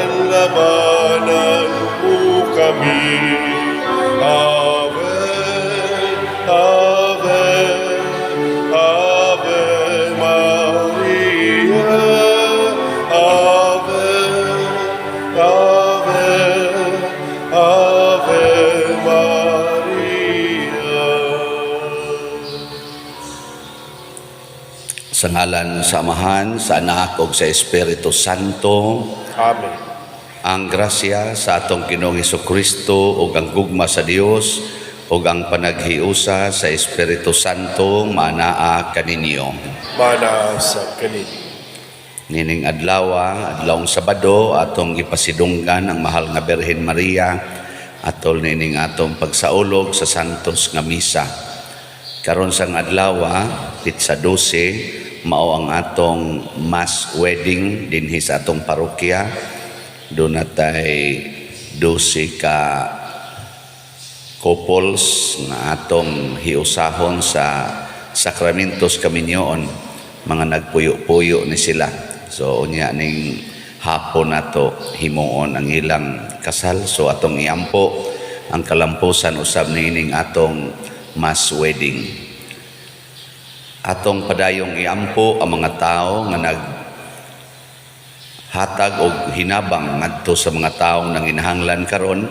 Panlabanan mo kami. Ave, Ave, Ave Maria. Ave, Ave, Ave Maria. Sa ngalan sa Amahan, sa Anak ug sa Espiritu Santo. Amen. Ang grasya sa atong Ginoong Kristo ug ang gugma sa Dios ug ang panaghiusa sa Espiritu Santo manaa kaninyo. Manaa sa kaninyo. Nining adlaw, adlawng Sabado, atong gipasidunggan ang mahal nga Birhen Maria atol nining atong pagsaulog sa Santos nga Misa. Karon sang adlaw, pitsa 12, mao ang atong mass wedding dinhi sa atong parokya. Doon natay 12 ka couples nga atong hiusahon sa sakramentos kaminyoon, mga nagpuyo-puyo ni sila. So unya ning hapon nato himuon ang ilang kasal. So atong iampo ang kalampusan usab niining atong mass wedding. Atong padayong iampo ang mga tao nga nag hatag og hinabang ngadto sa mga taong nanginahanglan karon,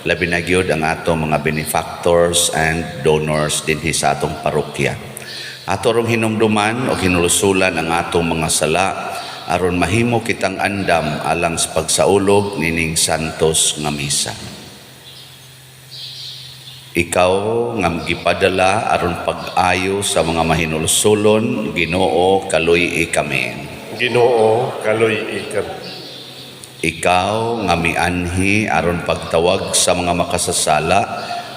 labi na gyud ang atong mga benefactors and donors dinhi sa atong parokya. Ato rong hinumduman o hinulusulan ang atong mga sala aron mahimo kitang andam alang sa pagsaulog nining santos nga misa. Ikaw nga gipadala aron pag-ayo sa mga mahinulsulon, Ginoo, kaluy-i kami. Ginoo, kaluy-i kami. Ikaw nga mianhi aron pagtawag sa mga makasasala,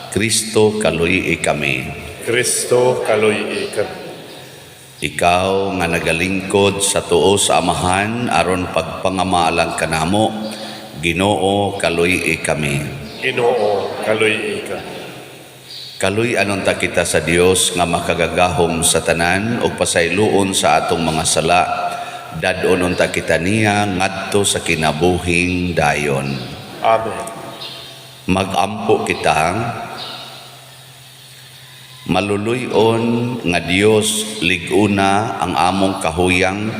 Kristo, kaluy-i kami. Kristo, kaluy-i kami. Ikaw nga nagalingkod sa tuo sa Amahan aron pagpangamaalang kanamo, Ginoo, kaluy-i kami. Ginoo, kaluy-i kami. Kaluy-an unta kita sa Dios nga makagagahom sa tanan ug pasayloon sa atong mga sala. Dad-on unta kita niya ngadto sa kinabuhing dayon. Amen. Magampo kita. Maluluy-on nga Dios, lig-una ang among kahuyang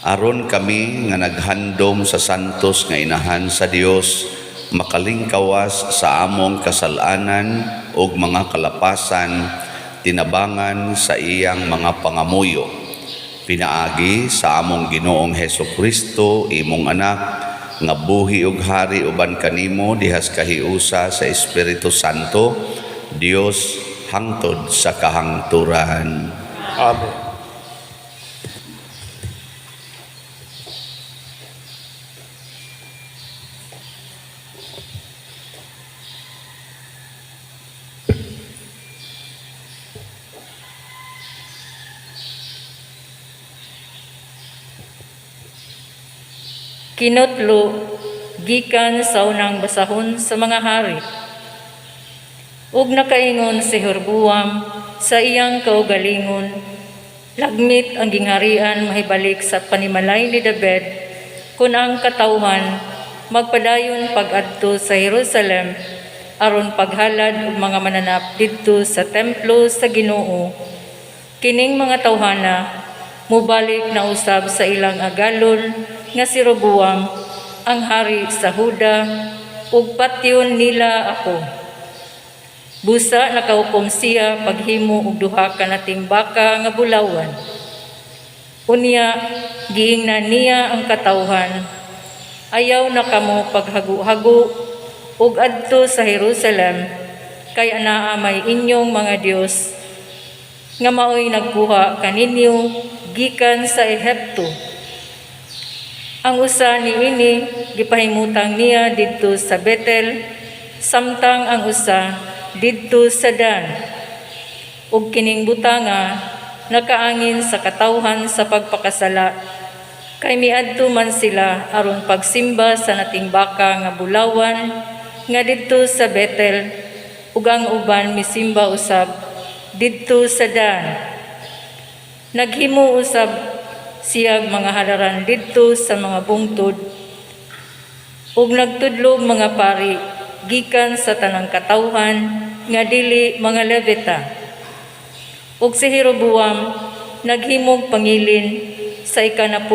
aron kami nga naghandom sa santos nga inahan sa Dios makalingkawas sa among kasalanan ug mga kalapasan, tinabangan sa iyang mga pangamuyo, pinaagi sa among Ginoong Heso Kristo, imong anak, nga buhi ug hari uban kanimo dihas kahiusa sa Espiritu Santo, Dios, hangtod sa kahangturan. Amen. Kinutlo gikan sa unang basahon sa mga hari. Ug nakaingon si Jeroboam sa iyang kaugalingon, "Lagmit ang gingharian mahibalik sa panimalay ni David kung ang katawhan magpadayon pag-adto sa Jerusalem aron paghalad og mga mananap didto sa templo sa Ginoo. Kining mga tawhana mubalik na usab sa ilang agalon nga si Roboam, ang hari sa Huda, ug patyon nila ako." Busa nakahukom siya paghimo og duha ka nating baka nga bulawan. Unya giingnan niya ang katawhan, "Ayaw na kamo paghago-hago ug adto sa Jerusalem, kay anaa may inyong mga Dios nga maoy nagkuha kaninyo gikan sa Ehipto." Ang usa niini gipahimutang niya didto sa Betel, samtang ang usa didto sa Dan. Ug kining butanga nakaangin sa katawhan sa pagpakasala, kay miadto man sila aron pagsimba sa nating baka nga bulawan nga didto sa Betel, ug ang uban misimba usab didto sa Dan. Naghimo usab siyag mga halaran didto sa mga bungtod. Ug nagtudlog mga pari gikan sa tanang katawhan nga dili mga Levita. Ug si Jeroboam naghimog pangilin sa 15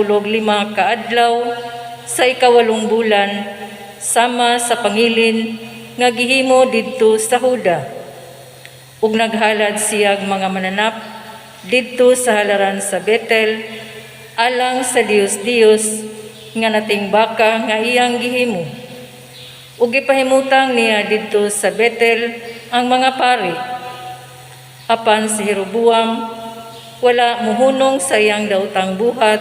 ka adlaw sa 8 bulan, sama sa pangilin nga gihimo didto sa Huda. Ug naghalad siyag mga mananap didto sa halaran sa Betel alang sa Dios-Dios nga nating baka nga iyang gihimo. Ug gipahimutang niya didto sa Betel ang mga pari. Apan si Jeroboam wala muhunong sa iyang daotang buhat,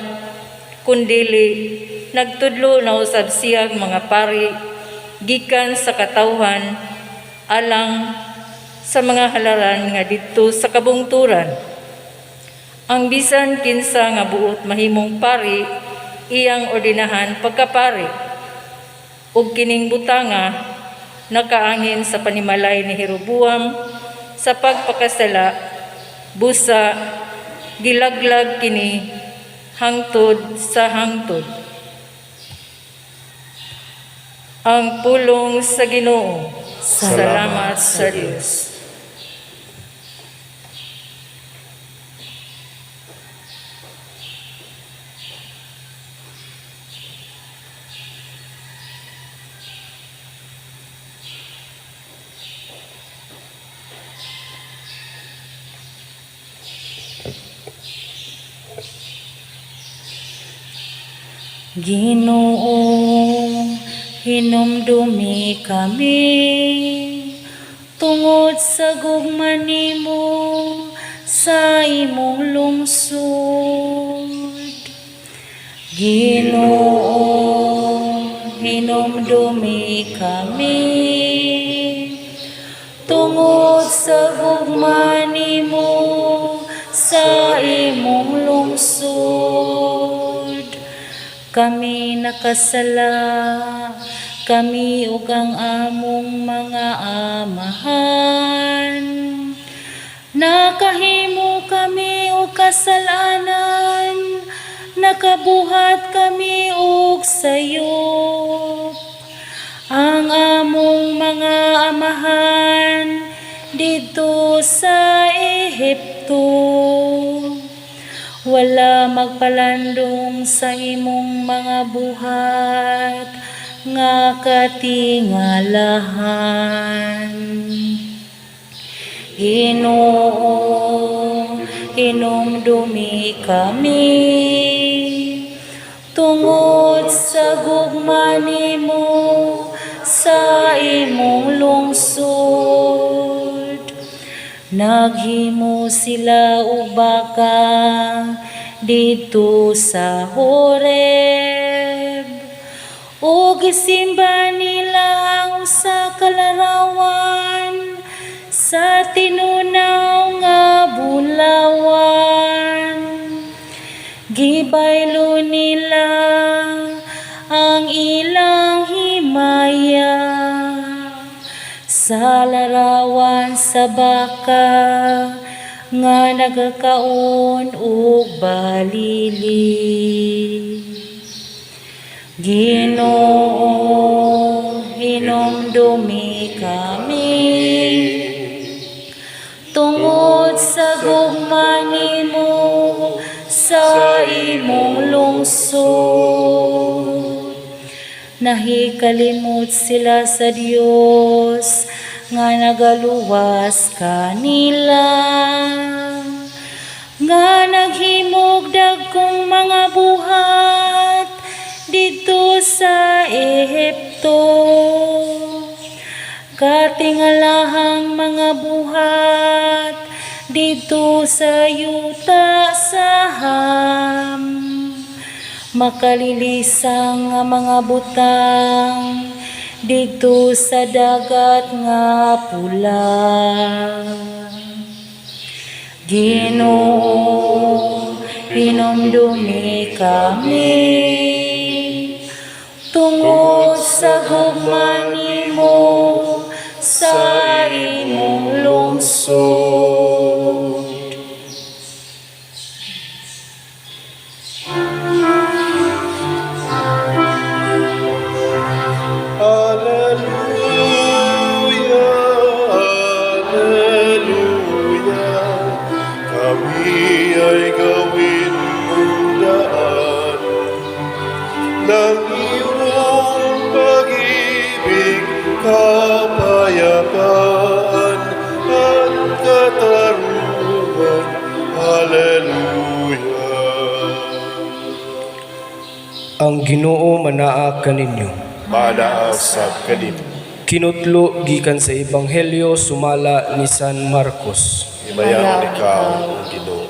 kundili nagtudlo na usab siyag mga pari gikan sa katawhan alang sa mga halaran nga didto sa kabungturan. Ang bisan kinsa nga buot mahimong pari, iyang ordinahan pagkapari. Ug kining butanga nakaangin sa panimalay ni Jeroboam sa pagpakasala, busa gilaglag kini hangtod sa hangtod. Ang pulong sa Ginoo. Salamat sa Dios. Ginoo, hinumdumi kami tungod sa gugma nimo sa imong lungsod. Ginoo, hinumdumi kami tungod sa gugma nimo sa imong lungsod. Kami nakasala, kami ug ang among mga amahan. Nakahimo kami og kasalanan, nakabuhat kami og sayop. Ang among mga amahan didto sa Ehipto, wala magpalandong sa imong mga buhat nga katingalahan. Ginoo, hinumdumi kami tungod sa gugma nimo sa imong lungsod. Naghimo sila og baka didto sa Horeb, ug gisimba nila ang usa ka larawan sa tinunaw nga bulawan. Gibaylo nila ang ilang himaya sa larawan sa baka nga nagakaon og balili. Ginoo, hinumdumi kami tungod sa gugma nimo sa imong lungsod. Nahikalimot sila sa Dios nga nagaluwas kanila, nga naghimog dagkong mga buhat didto sa Ehipto. Katingalahang mga buhat didto sa yuta sa Ham. Makalilisang nga mga butang didto sa Dagat nga Pula. Ginoo, hinumdumi kami tungod sa gugma nimo sa imong lungsod. Ang Ginoo manaa kaninyo. Manaa sab kanimo. Kinutlo gikan sa Ebanghelyo sumala ni San Marcos. Himayaon ikaw, O Ginoo.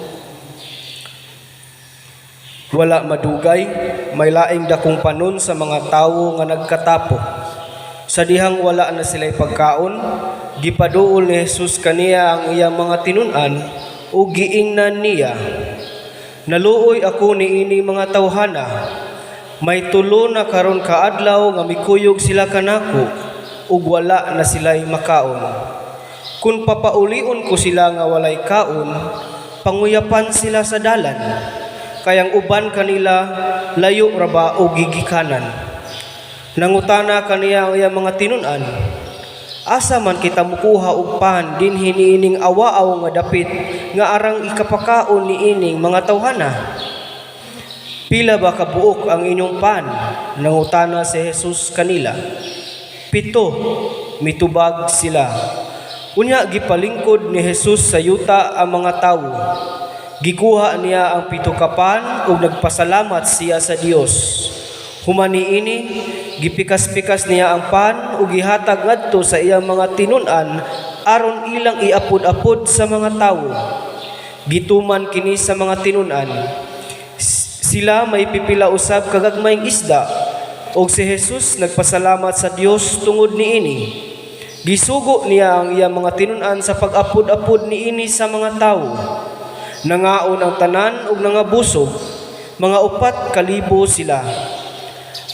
Wala madugay, may laing dakong panon sa mga tawo nga nagkatapok. Sa dihang wala na sila'y pagkaon, gipaduol ni Jesus kaniya ang iyang mga tinun-an ug giingnan niya, "Naluoy ako niini mga tawhana. May 3 na karon ka adlaw nga mikuyog sila kanako ug wala na sila'y makaon. Kung papaulion ko sila nga walay kaon, panguyapan sila sa dalan. Kay ang uban kanila layo ra ba og gigikanan." Nangutana kaniya ang iyang mga tinun-an, "Asa man kita mukuha og pan dinhi niining awaaw nga dapit nga arang ikapakaon niining mga tawhana?" "Pila ba kabuok ang inyong pan?" nangutana si Jesus kanila. "7," mitubag sila. Unya gipalingkod ni Jesus sa yuta ang mga tawo. Gikuha niya ang 7 ka pan ug nagpasalamat siya sa Dios. Human niini, gipikas-pikas niya ang pan ug gihatag ngadto sa iyang mga tinun-an aron ilang iapod-apod sa mga tawo. Gituman kini sa mga tinun-an. Sila may pipila usab kagagmayng isda ug si Jesus nagpasalamat sa Dios tungod niini. Gisugo niya ang iyang mga tinun-an sa pag-apod-apod niini sa mga tawo. Nangaon ang tanan ug nangabusog, mga 4,000 sila.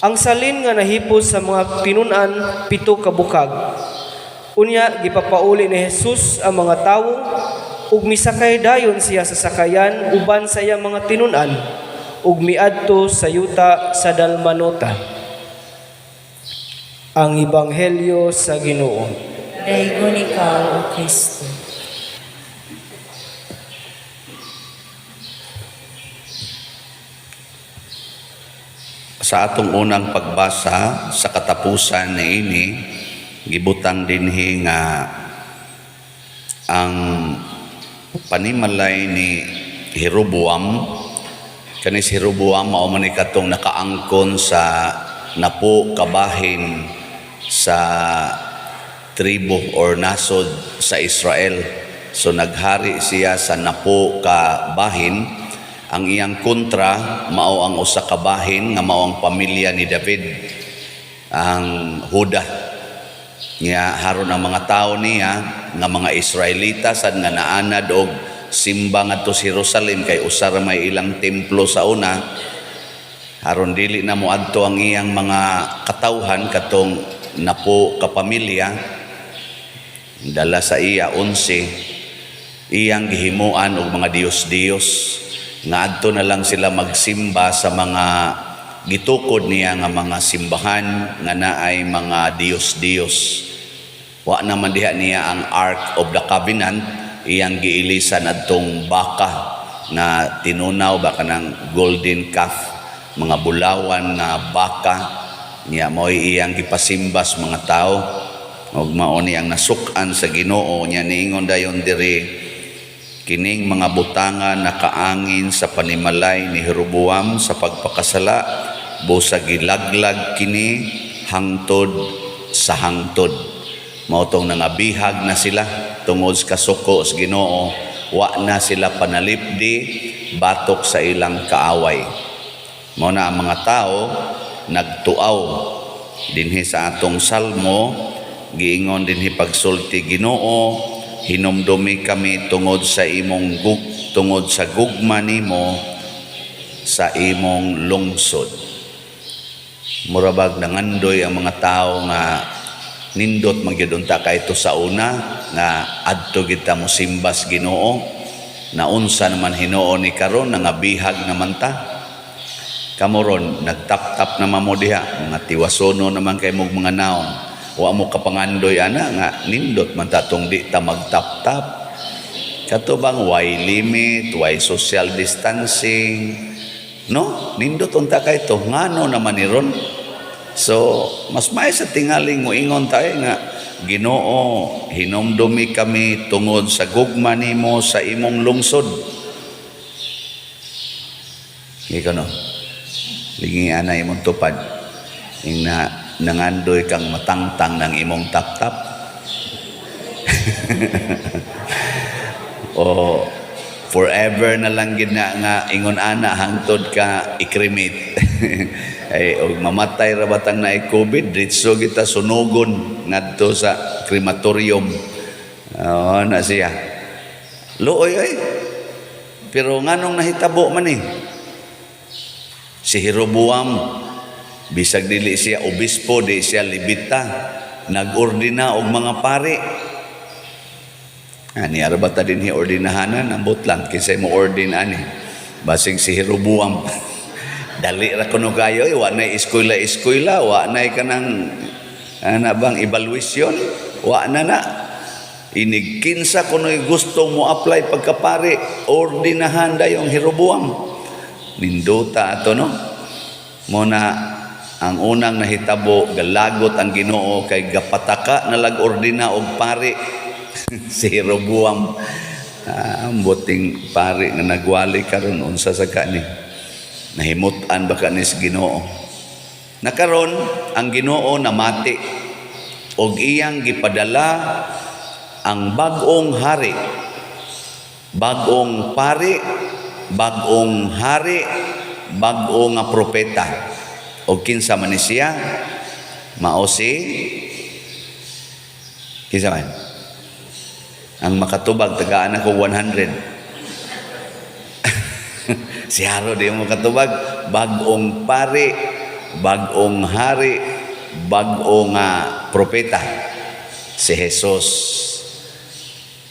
Ang salin nga nahipos sa mga tinun-an 7 ka bukag. Unya gipapauli ni Jesus ang mga tawo ug misakay dayon siya sa sakayan uban sa iyang mga tinun-an ug miadto sa yuta sa Dalmanuta. Ang Ebanghelyo sa Ginoo. Daygon ikaw, O Kristo. Sa atong unang pagbasa sa katapusan niini, gibutang dinhi nga ang panimalay ni Jeroboam. Kani si Jeroboam mao man ni katong nakaangkon sa 10 kabahin sa tribo or nasod sa Israel. So naghari siya sa 10 ka bahin. Ang iyang kontra mao ang usa ka bahin nga mao ang pamilya ni David, ang Huda. Nga haron ang mga tawo niya nga mga Israelita sad nga naanad og simba ngadto sa Jerusalem kay usa ra may ilang templo sa una. Haron dili na moadto ang iyang mga katawhan katong 10 ka pamilya, dala sa iya 11, iyang gihimuan og mga diyos-diyos nga adto na lang sila magsimba sa mga gitukod niya nga mga simbahan nga naay mga diyos-diyos. Wa naman diha niya ang Ark of the Covenant, iyang giilisan adtong baka na tinunaw ba kanang golden calf, mga bulawan nga baka niya mo'y iyang gipasimbas mga tao. Og mao ni ang nasuk-an sa Ginoo niya. Niingon dayon diri, kining mga butanga nakaangin sa panimalay ni Jeroboam sa pagpakasala, busa gilaglag kini hangtod sa hangtod. Mao tong nangabihag na sila tungod sa kasuko sa Ginoo, wa na sila panalipdi batok sa ilang kaaway. Mao na ang mga tao nagtuaw dinhi sa atong salmo, giingon dinhi pagsulti, "Ginoo, hinumdumi kami tungod sa imong tungod sa gugma nimo sa imong lungsod." Murabag nangandoy ang mga tao nga nindot magyud unta kayto sa una nga adto kita mosimbas Ginoo. Naunsa naman hinuon ni karon, nangabihag naman ta. Kamo ron nagtap-tap naman mo diha, mga tiwasono naman kay mog mga naong. Wa mo kapangandoy ana nga nindot man ta tong di ta magtap-tap. Kato bang why limit, why social distancing? No, nindot unta kay to, ngano naman ni ron? So, mas may sa tingaling moingon tayo nga, "Ginoo, hinumdumi kami tungod sa gugma nimo sa imong lungsod." Ikaw no? Lingi ana imong tupad. Ing na nangandoy kang matangtang ng imong taptap. O forever na lang gid na nga ingon ana hangtod ka i-cremate. Ay og mamatay ra batang naay COVID, diretso kita sunugon ngadto sa crematorium. Oo na siya. Luoy ay. Pero nganong nahitabo man eh? Si Jeroboam, bisag dili siya obispo, di siya Levita, nag-ordina og mga pari. Ah, niya ra ba ta dinhi ordinahanan? Ambot lang, kinsay mo ordin ani. Basig si Jeroboam. Dali ra kuno kayo, eh, wa nay eskwela-eskwela, wa nay kanang ana bang evaluation, wa na na. Inig kinsa kuno'y gusto mo apply pagkapari, ordinahan dayong Jeroboam. Nindota ato, no? Mo na ang unang nahitabo, galagot ang Ginoo kay gapataka na lag ordina og pari si Jeroboam. Ah, buting pari nga nagwali karon, unsa sa kani? Nahimut-an ba ka ni sa Ginoo? Nakaron ang Ginoo namati og iyang gipadala ang bag-ong hari, bag-ong pari, bag-ong hari, bag-o nga propeta. Og kinsa man ni siya? Mao si kinsa man? Ang makatubag, tagaan ako 100. Si Haro di mo makatubag. Bag-ong pari, bag-ong hari, bag-o nga propeta. Si Jesus.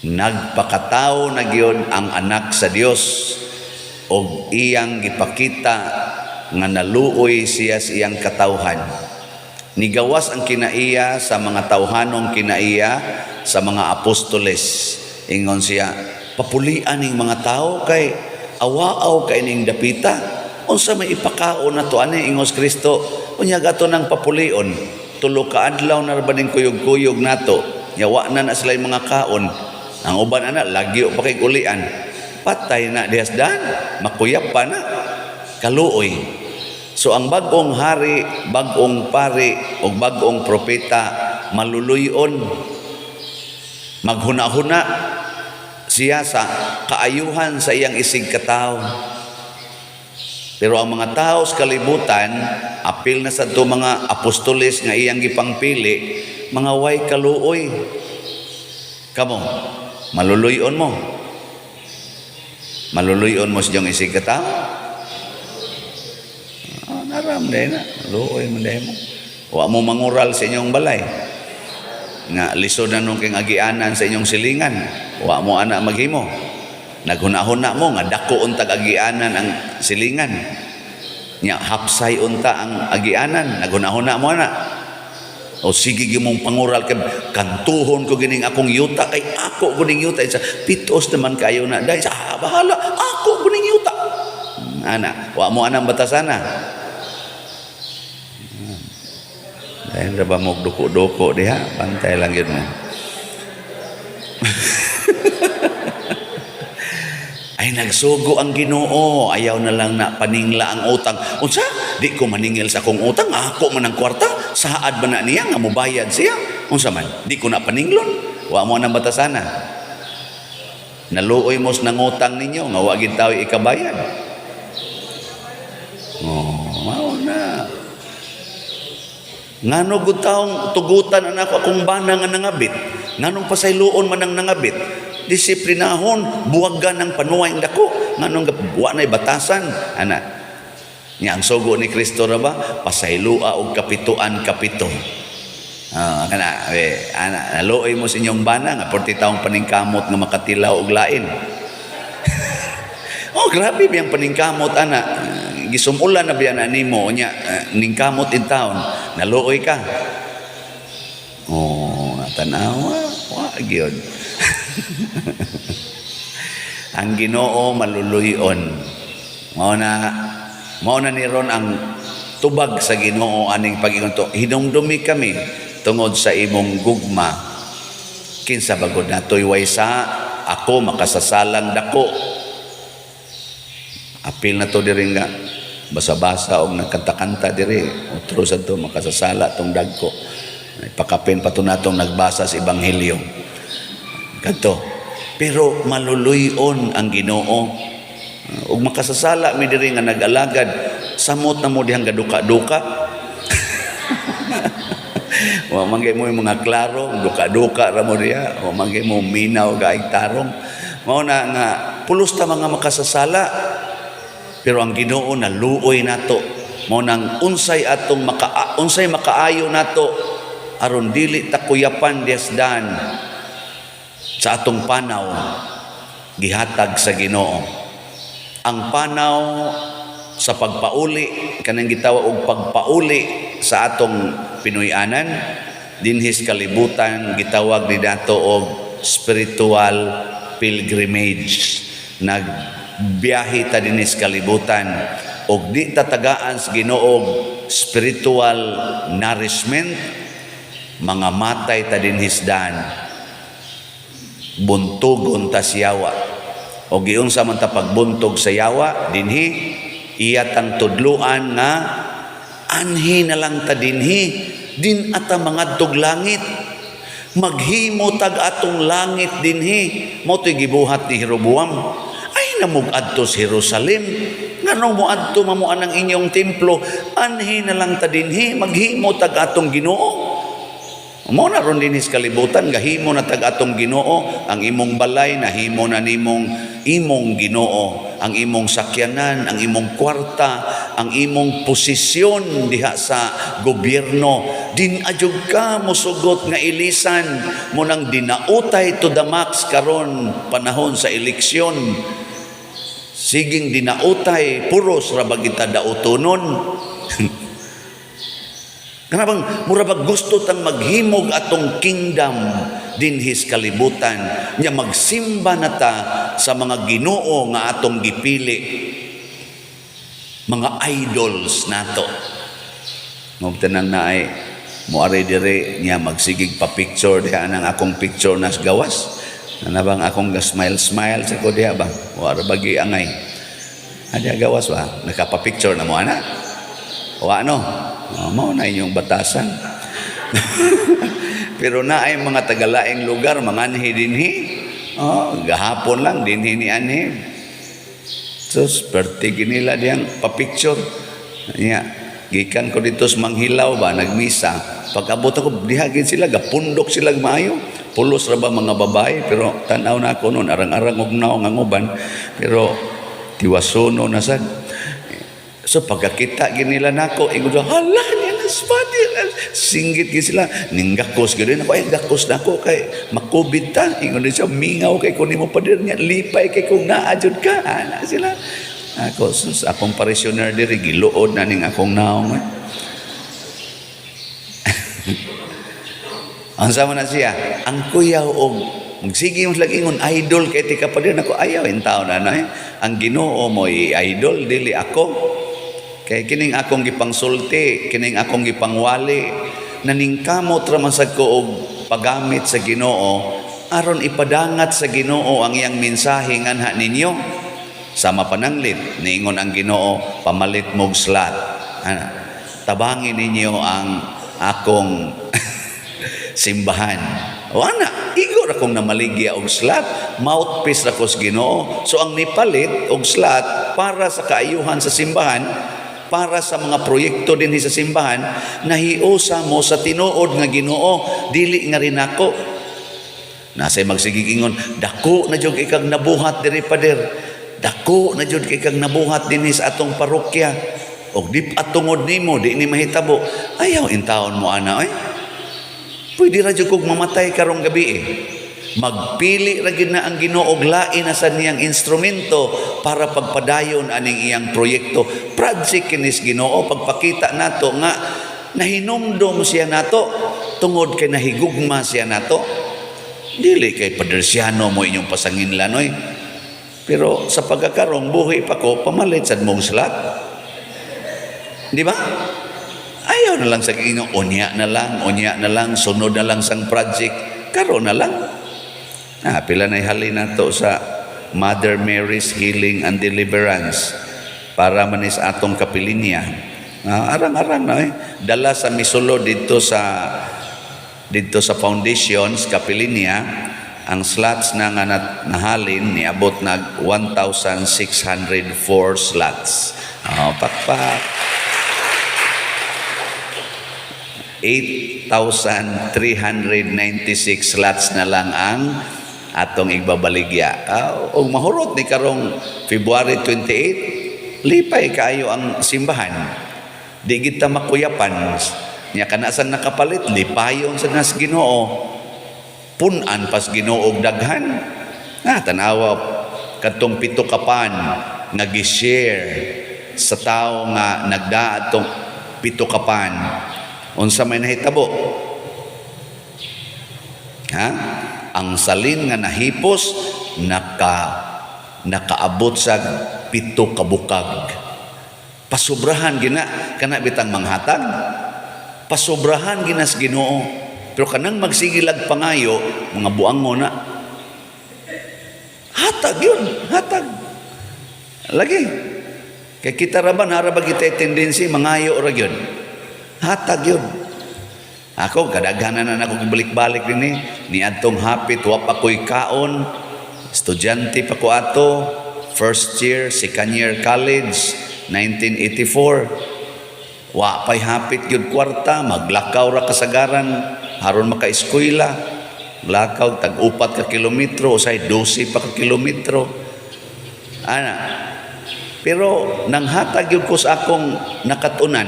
Nagpakatao na gyud ang anak sa Dios og iyang gipakita nga naluoy siya sa iyang katawhan. Nigawas ang kinaiya sa mga tawhanong kinaiya sa mga apostoles. Ingon siya, "Papulian ning mga tao kay awaaw kay ning dapita. Unsa may ipakaon nato ani?" Ingos Kristo, "Unya gato nang papulion. 3 ka adlaw na ra ba ning kuyog-kuyog nato. Nya wa na na sila mga kaon. Ang uban ana lagyo pa kay ulian. Patay na dihasdan, makuyap pa na." Kaluoy. So ang bag-ong hari, bag-ong pari, o bag-ong propeta maluluyon. Maghuna-huna siya sa kaayuhan sa iyang isig katawo. Pero ang mga tao sa kalibutan, apil na sa to mga apostoles nga iyang gipangpili, mga way kaluoy. Kamo, maluluyon mo. Maluluyon mo sa iyong isig katawo. Ah, naram din na. Luoy mo din mo. Wa mo mangural sa inyong balay. Nga lisod na nung king agianan sa inyong silingan. Wa mo ana maghimo. Naghuna-huna mo nga dako untag agianan ang silingan. Nya hapsay unta ang agianan. Naghuna-huna mo ana. O sige gyud mong pangural kay kantuhon ko gining akong yuta kay ako guning yuta sa pitos naman kayo na dahil sa ah, bahala ako guning yuta. Ana, wa mo anang batasana. Dahil ra ba mo duko-duko diha, bantay lang yun mo. Ay nagsugo ang Ginoo, ayaw na lang na paningla ang utang. Unsa? Di ko maningil sa akong utang, ako man ang kwarta, saad ba na niya nga mobayad siya? Unsa man? Di ko na paninglon. Wa mo nang batasana. Naluoy mo sa nangutang ninyo nga wa gid tawo ikabayad. Oh, mao na. Ngano gud taong tugutan anak ako akong bana nga nangabit? Nganong pasayloon man ang nangabit? Disiplinahon, buwagan ng panuway ang dako. Nganong wa na'y batasan, ana. Nya ang sugo ni Kristo ra ba? Pasayloa og kapituan kapito. Ah, kana eh, ana naluoy mo sa inyong bana nga porti taong paningkamot nga makatilaw og lain. Oh, grabe biyang paningkamot ana. Gisumulan na biya na nimo nya ningkamot in town. Naluoy ka. Oh, tanawa, wa gyud. Ang Ginoo maluluyon. Mao na ni ron ang tubag sa Ginoo aning pag-ingon to. Hinumdumi kami tungod sa imong gugma. Kinsa bagod natoy way sa ako makasasalang dako. Apil na to diri nga Basa-basa og nagkanta-kanta diri, otro sa to makasasala tong dagko. Pakapin pa to natong nagbasa sa ebanghelyo. Kadto. Pero maluluyon ang Ginoo. Ug makasasala mi diri nga nag-alagad, samot na mo dihang gaduka-duka. Wa man mo yung mga klaro, duka-duka ra mo diha, wa man mo minaw gaig tarong. Mao na nga pulos ta mga makasasala. Pero ang Ginoo naluoy nato. Mao nang unsay makaayo nato aron dili ta kuyapan desdan sa atong panaw gihatag sa Ginoo. Ang panaw sa pagpauli, kanang gitawag og pagpauli sa atong Pinoy-anan dinhis kalibutan, gitawag ni dato og spiritual pilgrimage. Nagbiyahe ta dinhis kalibutan og di ta tagaan sa Ginoo spiritual nourishment, mga matay ta dinhis daan, buntugon ta siyawa. O giunsa man ta pagbuntog sa yawa dinhi, iya tang tudluan nga anhi na lang ta dinhi, din ata mangadtog langit, maghimo tag atong langit dinhi. Mo to'y gibuhat ni Jeroboam. Ay namug adto sa Jerusalem, ngano mo adto mamo anang inyong templo? Anhi na lang ta dinhi, maghimo tag atong Ginoo. Mo na ron dinhi sa kalibutan, gahimo na tag atong Ginoo. Ang imong balay nahimo na nimong imong Ginoo, ang imong sakyanan, ang imong kwarta, ang imong posisyon diha sa gobyerno. Din adyog ka mosugot nga ilisan mo nang dinautay to the max karon panahon sa eleksyon. Siging dinautay, puros ra ba kita dautonon? Kana bang mura bag gusto tang maghimog atong kingdom dinhis kalibutan nya, magsimba na ta sa mga Ginoo nga atong gipili, mga idols nato. Mo tanang naay mo ari dire niya, magsigig pa picture diha nang akong picture nas gawas. Ana bang akong ga smile smile sa ko diha ba? Wa ra bagi angay. Adya gawas ba? Nakapa-picture na mo ana? Wa no? Oh, mao na inyong batasan. Pero na ay mga tagalaing lugar, mga anhi dinhi. Oh, gahapon lang dinhi ni anhi. Sus, perti nila diyang pa-picture. Nya, gikan ko dito sa Manghilaw ba, nagmisa. Pag-abot ako, dihagin sila, gapundok sila maayo. Pulos ra ba mga babae, pero tanaw na ako noon, arang-arang og naong ang uban. Pero tiwasono na sad. So pagkakita ginila nako, ingon sila, "Hala, niya na spati." Singgit gid sila, ninggakos gid ako, ay gakos na ako kay makubit ta. Ingon din siya, "Mingaw kay ko nimo, pader niya, lipay kay kung naa jud ka." Ana sila. Ako, sus, akong parishioner diri giluod na ning akong naong. Eh. Ang sama na siya, ang kuyaw og magsige mo sila ingon, "Idol kay tika pa din ako." Ayaw in taon na eh. Ang Ginoo mo idol, dili ako. Kay kining akong gipangsulti, kining akong gipangwali, naningkamot ra man sad ko og paggamit sa Ginoo aron ipadangat sa Ginoo ang iyang mensahe nganha ninyo. Sama pananglit, niingon ang Ginoo, "Pamalit mog slot." Ana, tabangin ninyo ang akong simbahan. O ana, igo ra kong namaligya og slot, mouthpiece ra ko sa Ginoo. So ang nipalit og slot para sa kaayuhan sa simbahan, para sa mga proyekto dinhi sa simbahan, nahiusa mo sa tinuod nga Ginoo, dili nga rin ako. Nasay magsigig ingon, "Dako na jud ikag nabuhat diri, pader. Dako na jud kay kag nabuhat dinhi sa atong parokya. Og di atungod nimo, di ni mahitabo." Ayaw intawon mo ana oy. Pwede ra jud kog mamatay karong gabi eh. Magpili ra gid na ang Ginoo og lain na sa niyang instrumento para pagpadayon aning iyang proyekto. Project kinis Ginoo, pagpakita nato nga nahinumdom siya nato tungod kay nahigugma siya nato. Dili kay padersyano mo inyong pasanginlan oy. Pero sa pagkakarong buhi pa ko, pamalit sad mong slot. Di ba? Ayaw na lang sa inyo, unya na lang, sunod na lang sang project, karon na lang. Ah, pila na halin nato sa Mother Mary's Healing and Deliverance. Para man is atong kapilinya. Ah, arang-arang na eh. Dala sa misulod didto sa foundations kapilinya, ang slots na nga nahalin niabot nag 1,604 slots. Oh, pakpak. 8,396 slots na lang ang atong igbabaligya. Og mahurot ni karong February 28, lipay kaayo ang simbahan. Di kita makuyapan. Nya kana sang nakapalit, lipayon sa nas Ginoo. Punan pas Ginoo og daghan. Na tanawa kadtong 7 ka pan nga gi-share sa tawo nga nagdaad tong 7 ka pan. Unsa may nahitabo? Ha? Ang salin nga nahipos nakaabot sa 7 ka bukag. Pasubrahan gina kana bitang manghatag. Pasubrahan ginas Ginoo. Pero kanang magsigilag pangayo, mga buango na. Hatag yun, hatag. Lagi. Kay kita ra ba, nara ba kita tendency, mangayo ra yun. Hatag yun. Ako, kadaghanan na ako balik-balik din eh. Niadtong hapit, wa pa ko'y kaon. Estudyante pa ko ato. First year, second year college, 1984. Wa pa'y hapit yun kwarta, maglakaw ra kasagaran, haron maka-eskwela. Lakaw, tag-4 ka kilometro, usay 12 pa ka kilometro. Ana. Pero nanghatag yun ko sa akong nakatunan,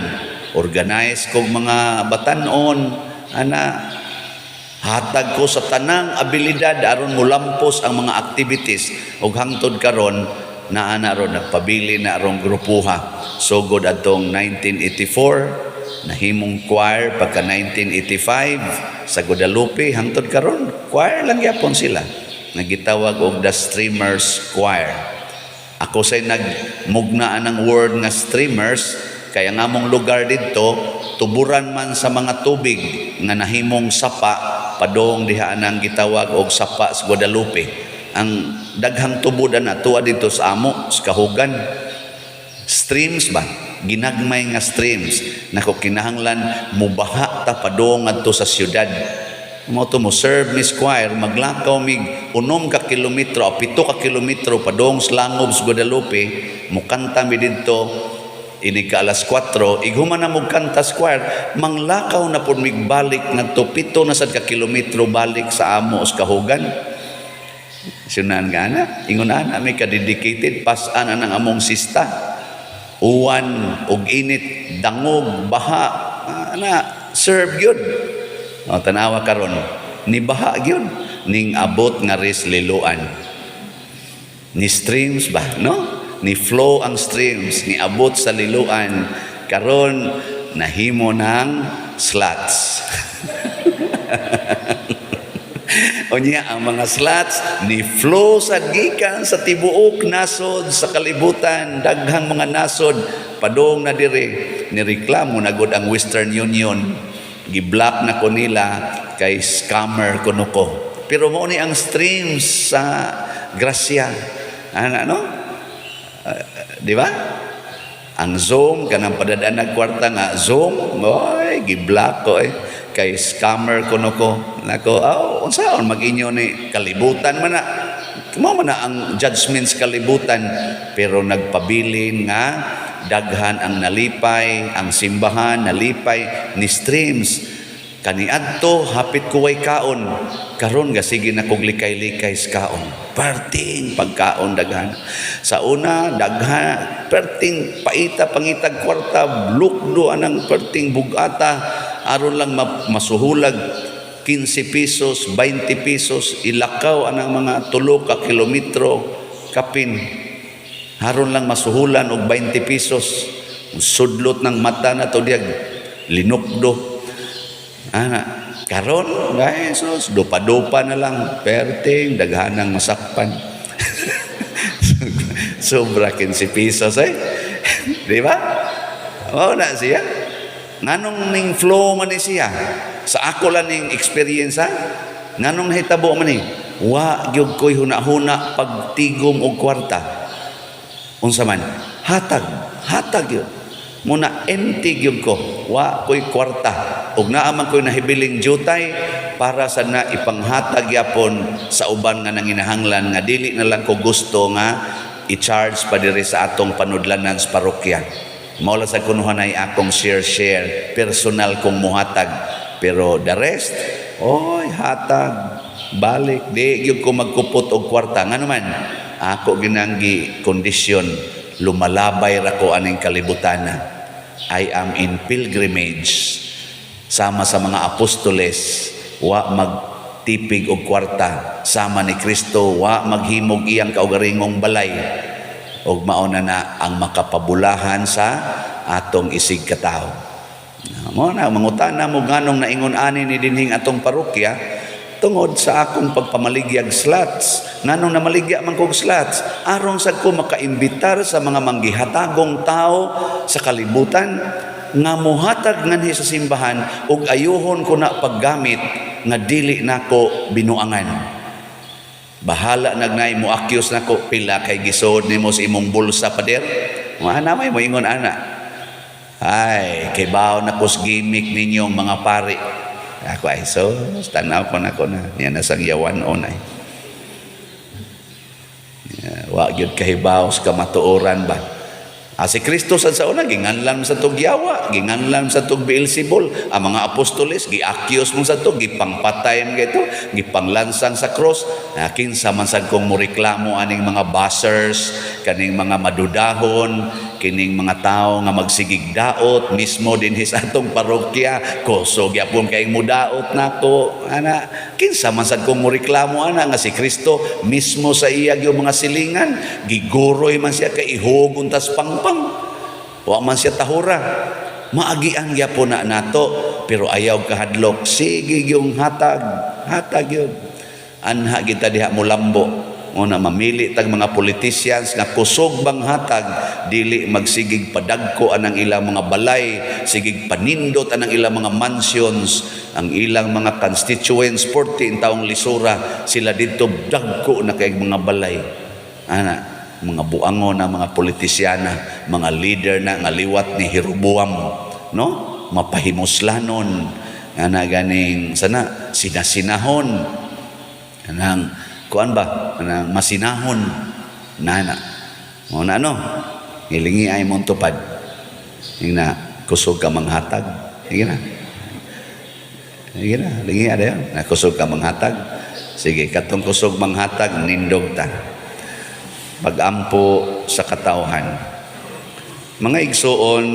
organize kog mga batanon, ana, hatag ko sa tanang abilidad aron mulampos ang mga activities ug hangtod karon naa na ron nagpabili na arong grupuha. Sugod adtong 1984 nahimong choir, pagka 1985 sa Guadalupe hangtod karon choir lang gyapon sila, nagitawag og The Streamers Choir. Ako say nagmugna ang word nga streamers kaya nga among lugar didto tuburan man sa mga tubig nga nahimong sapa padong diha nang gitawag og sapa sa Guadalupe. Ang daghang tubod na tuwa dito sa amo sa kahugan, streams ba, ginagmay nga streams. Nako, kinahanglan mubaha ta padong ngadto sa syudad. Mo to mo serve Miss Choir, maglakaw mig 6 ka kilometro o 7 ka kilometro padong sa Langob sa Guadalupe. Mukanta mi didto inig ka alas 4, ighuman na mo kanta sa choir, manglakaw na pud mig balik ngadto 7 na sad ka kilometro balik sa amo sa kahugan. Sunan nga na, ingon ana may ka-dedicated, pasan ang among sista. Uwan, og init, dangog, baha, ana, serve yun. O, tanawa karon, ni baha gyud, ning abot nga ris liloan. Ni streams ba, no? Ni flow ang streams, ni abot sa liloan, karon nahimo ng slots. Unya ang mga slots ni flow sa gikan sa tibuok nasod sa kalibutan, daghang mga nasod padong na dire. Nireklamo na gud ang Western Union, gi-block na ko nila kay scammer kuno ko. Pero mao ni ang streams sa grasya, ano, ano? Di ba? Ang Zoom kanang padadaan nag kwarta nga Zoom, oy, gi-block ko eh kay scammer kuno ko. Nako, oh, unsaon mag-inyo ni kalibutan man na. Mao man na ang judgments kalibutan, pero nagpabilin nga daghan ang nalipay, ang simbahan nalipay ni streams. Kaniadto hapit ko way kaon, karon ga sige na kog likay-likay sa kaon. Perting pagkaon daghan. Sa una daghan perting paita pangitag kwarta, lukdo anang perting bugata aron lang masuhulag 15 pesos, 20 pesos, ilakaw anang mga 3 ka kilometro kapin. Aron lang masuhulan og 20 pesos. Sudlot ng mata na to diag linukdo. Ana, karon, guys, sus, dupa-dupa na lang, perting daghanang masakpan. Sobra 15 pesos eh. Di ba? Mao na siya. Nganong ning flow man ni siya? Sa ako lang ning experience ha? Nganong nahitabo man ni? Wa gyud ko'y huna-huna pagtigom og kwarta. Unsa man? Hatag, hatag yun. Muna empty gyud ko, wa ko'y kwarta. Ug naa man ko'y nahibiling jutay para sa na ipanghatag yapon sa uban nga nanginahanglan nga dili na lang ko gusto nga i-charge pa diri sa atong panudlanan sa parokya. Mao lang sa kunuhan ay akong share-share, personal kong muhatag. Pero the rest, oy, hatag, balik. Di gyud ko magkupot og kwarta. Ngano man, ako ginanggi kondisyon, lumalabay ra ko aning kalibutana. I am in pilgrimage. Sama sa mga apostoles, wa magtipig og kwarta. Sama ni Kristo, wa maghimog iyang kaugaringong balay. Og mao na na ang makapabulahan sa atong isig katawo. Mo na mangutana mo nganong naingon ani ni dinhing atong parokya tungod sa akong pagpamaligyag slots. Nganong namaligya man kog slots? Aron sad ko makaimbitar sa mga manggihatagong tao sa kalibutan nga mohatag nganhi sa simbahan ug ayuhon ko na paggamit nga dili nako binuangan. Bahala nagnay mo accuse nako, pila kay gisod nimo sa imong bulsa, pader. Mga may moingon ana. Ay, kay bawo na kos gimmick ninyong mga pari. Ako ay so, tanaw ko na ko na. Yan na sang yawan on ay. Wa gyud kahibaw sa kamatuoran ba. Ah, si Kristo sa una ginganlan sa tug yawa, ginganlan sa tug Beelzebul. Ang mga apostoles gi-accuse mo sa tug, gipangpatay mo ito, gipanglansang sa cross. Ah, kinsa man sad kong moreklamo aning mga bashers, kaning mga madudahon, kining mga tao nga magsigig daot mismo dinhi sa atong parokya, kusog gyapon kay mudaot nako ana. Kinsa man sad kong moreklamo ana nga si Kristo mismo sa iya yung mga silingan giguroy man siya kay ihugon tas pangpang, wa man siya tahura. Maagian gyapon na nato, pero ayaw kahadlok, sige yung hatag, hatag yun. Anha kita diha mulambo. Una mamili tag mga politicians nga kusog bang hatag, dili magsigig padagko anang ilang mga balay, sigig panindot anang ilang mga mansions, ang ilang mga constituents 14 taong lisura sila didto, dagko na kay mga balay. Ana, mga buangon na mga politisyana, mga leader na nga liwat ni Jeroboam, no? Mapahimuslanon ana, ganing sana sinasinahon anang kuan ba, anang masinahon nana mo na, ano, hilingi ay mong tupad na kusog ka manghatag. Sige na, sige na, lingi ada yun na kusog ka manghatag. Sige, katong kusog manghatag, nindog ta pagampo sa katawhan. Mga igsuon,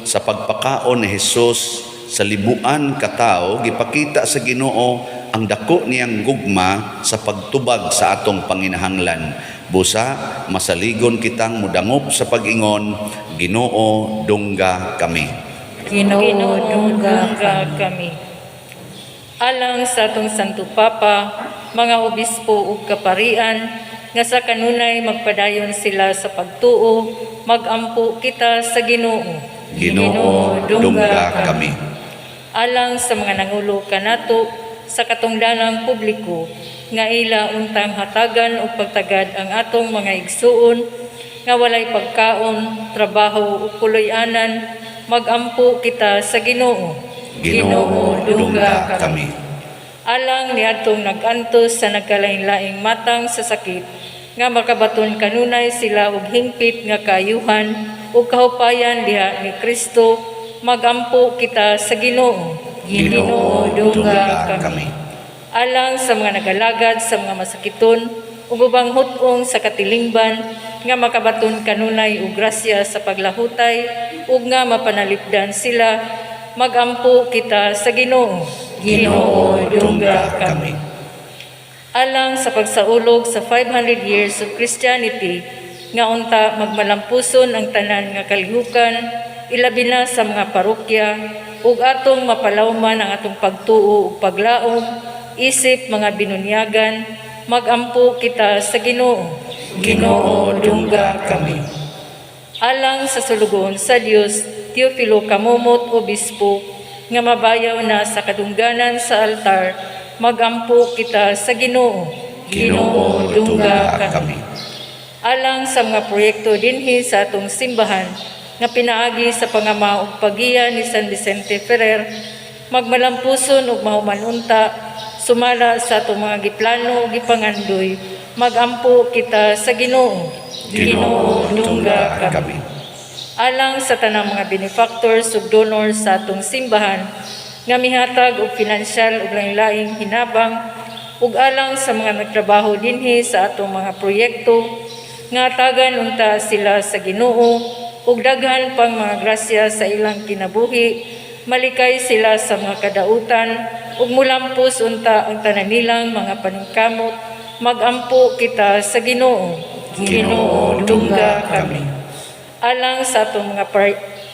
sa pagpakaon ni Jesus sa libuan katao, gipakita sa Ginoo ang dako niyang gugma sa pagtubag sa atong panginahanglan. Busa masaligon kitang mudangop sa pag-ingon, "Ginoo, dungga kami." Ginoo, Ginoo, dungga dungga kami. Kami. Alang sa atong Santo Papa, mga obispo ug kaparian, nga sa kanunay magpadayon sila sa pagtuo, magampo kita sa Ginoo. Ginoo, dungga kami. Alang sa mga nangulo kanato sa katungdanang publiko nga ila untang hatagan og pagtagad ang atong mga igsuon nga walay pagkaon, trabaho ug puloy-anan, magampo kita sa Ginoo. Ginoo, dungga kami. Alang niadtong nag-antos sa nagkalain-laing matang sa sakit nga makabaton kanunay sila og hingpit nga kaayuhan ug kahupayan diha ni Kristo, magampo kita sa Ginoo. Ginoo, dungga kami. Alang sa mga nagalagad sa mga masakiton ug ubang hut-ong sa katilingban nga makabaton kanunay og grasya sa paglahutay ug nga mapanalipdan sila, magampo kita sa Ginoo. Ginoo, dungga kami. Alang sa pagsaulog sa 500 years of Christianity nga unta magmalampuson ang tanan nga kalihukan, ilabi na sa mga parokya, ug atong mapalawman ang atong pagtuo ug paglaom isip mga binunyagan, magampo kita sa Ginoo. Ginoo, dungga kami. Alang sa sulugoon sa Dios Teofilo Camomot, Obispo, nga mabayaw na sa kadungganan sa altar, magampo kita sa Ginoo. Ginoo, dungga kami. Alang sa mga proyekto dinhi sa atong simbahan nga pinaagi sa pangama ug paggiya ni San Vicente Ferrer, magmalampuson ug mahuman unta sumala sa atong mga giplano ug gipangandoy, magampo kita sa Ginoo. Ginoo, dungga dungga kami. Alang sa tanang mga benefactors ug donors sa atong simbahan nga mihatag og pinansyal ug laing-laing hinabang, ug alang sa mga nagtrabaho dinhi sa atong mga proyekto, nga tagan unta sila sa Ginoo ug daghan pang mga grasya sa ilang kinabuhi, malikay sila sa mga kadautan ug mulampos unta ang tanan nilang mga paningkamot, magampo kita sa Ginoo. Ginoo, dungga kami. Alang sa atong mga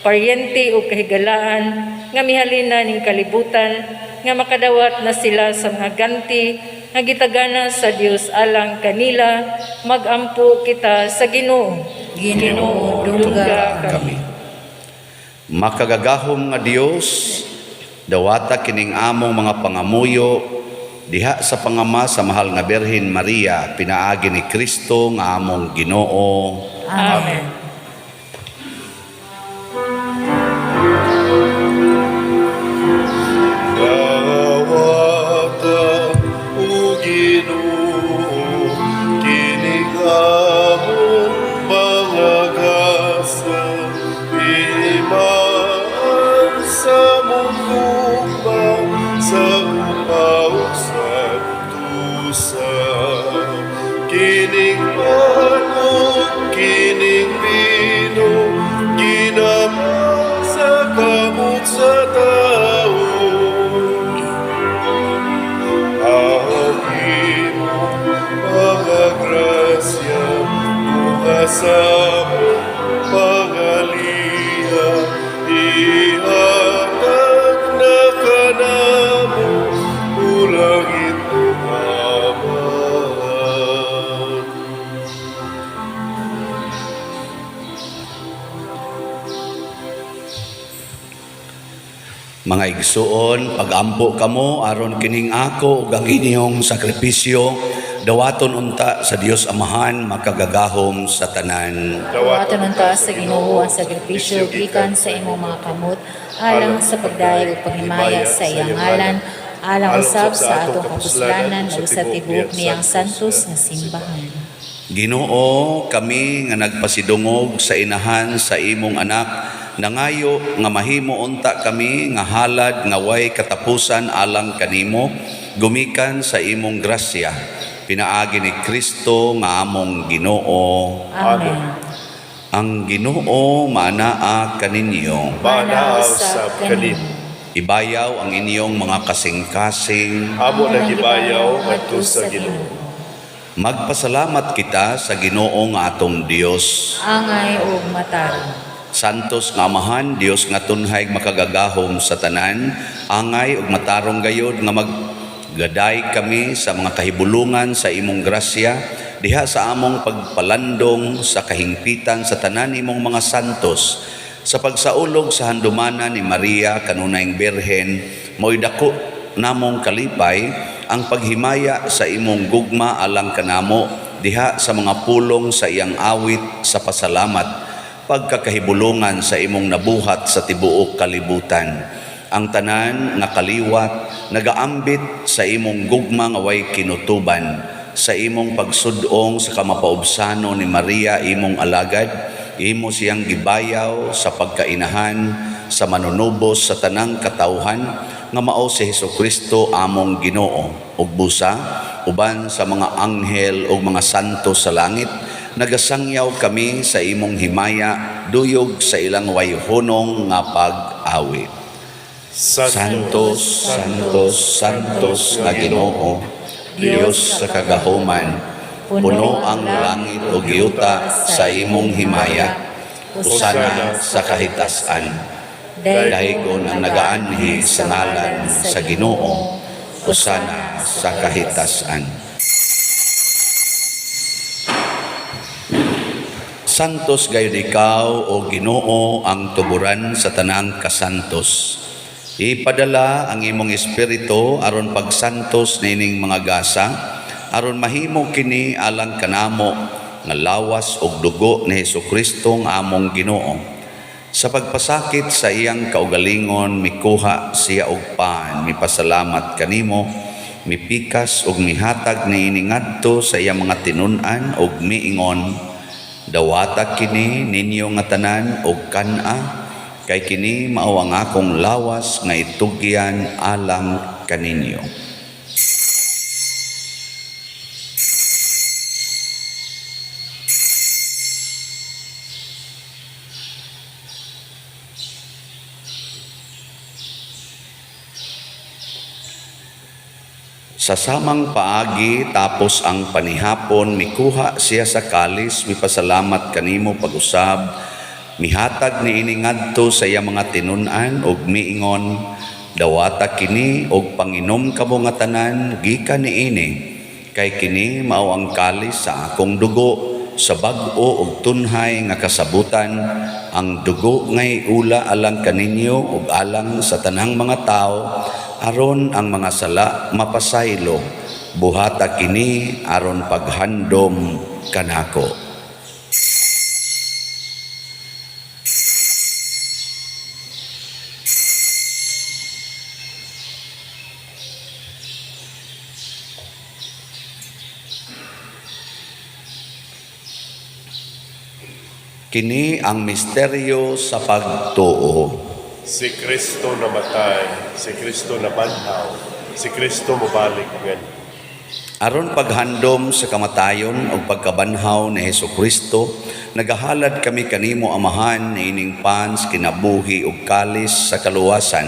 paryente o kahigalaan nga mihalina ning kalibutan, nga makadawat na sila sa mga ganti nga gitagana sa Dios alang kanila, magampo kita sa Ginoo. Ginoo, dungga kami. Makagagahom nga Dios, dawata kining among mga pangamuyo diha sa pangama sa mahal nga Birhen Maria, pinaagi ni Kristo nga among Ginoo. Amen. Dawata o Ginoo, kining among mga gasa, imaan sa among gugma, sa upaw sa tusa. Kining pan ug kining bino, ginama sa kamot sa tawo. Ang imong mga grasya, bunga sa among pangaliya, ihatag na kanamo, ulangit ug Amahan. Mga igsuon, pagampo kamo aron kining ako ug ang inyong sakripisyo dawaton unta sa Dios Amahan makagagahom sa tanan. Dawaton unta sa Ginoo ang sakripisyo gikan sa imong mga kamot alang sa pagdayeg ug paghimaya sa iyang ngalan, alang usab sa atong kapuslanan ug sa tibuok niyang santos nga simbahan. Ginoo, kami nga nagpasidungog sa inahan sa imong anak, nangayo nga mahimo unta kami nga halad nga way katapusan alang kanimo, gumikan sa imong grasya, pinaagi ni Kristo nga among Ginoo. Amen. Ang Ginoo maanaa kaninyo. Maanaa usab kanimo. Ibayaw ang inyong mga kasing-kasing. Amo nang gibayaw ngadto sa Ginoo. Magpasalamat kita sa Ginoo nga atong Dios. Angay ug matarong. Santos nga Amahan, Dios nga tunhay makagagahom sa tanan, angay ug matarong gayod nga maggaday kami sa mga kahibulungan sa imong grasya, diha sa among pagpalandong sa kahingpitan sa tanan imong mga santos, sa pagsaulog sa handumanan ni Maria kanunayng Birhen, mo'y dako namong kalipay ang paghimaya sa imong gugma alang kanamo diha sa mga pulong sa iyang awit sa pasalamat, pagkakahibulungan sa imong nabuhat sa tibuok kalibutan. Ang tanan nga kaliwat nagaambit sa imong gugma nga way kinutuban, sa imong pagsudong sa kamapaubsano ni Maria imong alagad, imo siyang gibayaw sa pagkainahan sa manunubos sa tanang katawhan nga mao si Hesukristo among Ginoo. Ug busa uban sa mga anghel ug mga santo sa langit, nagasangyaw kami sa imong himaya duyog sa ilang wayhunong nga pag-awit. Santos, Santos, Santos nga Ginoo, Dios sa kagahuman, puno ang langit ug yuta sa imong himaya. Hosana sa kahitasan. Daygon ang nagaanhi sa ngalan sa Ginoo. Hosana sa kahitasan. Santos gayud ikaw, o Ginoo, ang tuburan sa tanang kasantos. Ipadala ang imong espiritu aron pagsantos nining mga gasa, aron mahimo kini alang kanamo nga lawas ug dugo ni Hesukristo nga among Ginoo. Sa pagpasakit sa iyang kaugalingon, mikuha siya og pan, mipasalamat kanimo, mipikas ug mihatag niini ngadto sa iyang mga tinun-an ug miingon, "Dawata kini ninyo nga tanan og kan-a, kay kini mao ang akong lawas nga itugyan alang kaninyo." Sa samang paagi, tapos ang panihapon, mikuha siya sa kalis, mipasalamat kanimo pag-usab, mihatag niini ngadto sa iyang mga tinun-an ug miingon, "Dawata kini og panginom kamo nga tanan gikan niini, kay kini mao ang kalis sa akong dugo sa bag-o ug tunhay nga kasabutan, ang dugo ngay ula alang kaninyo ug alang sa tanang mga tawo aron ang mga sala mapasaylo. Buhata kini aron paghandom kanako." Kini ang misteryo sa pagtuo. Si Kristo namatay, si Kristo nabanhaw, si Kristo mobalik nganhi. Aron paghandom sa kamatayon ug pagkabanhaw ni Hesukristo, nagahalad kami kanimo, Amahan, ining pan sa kinabuhi ug kalis sa kaluwasan.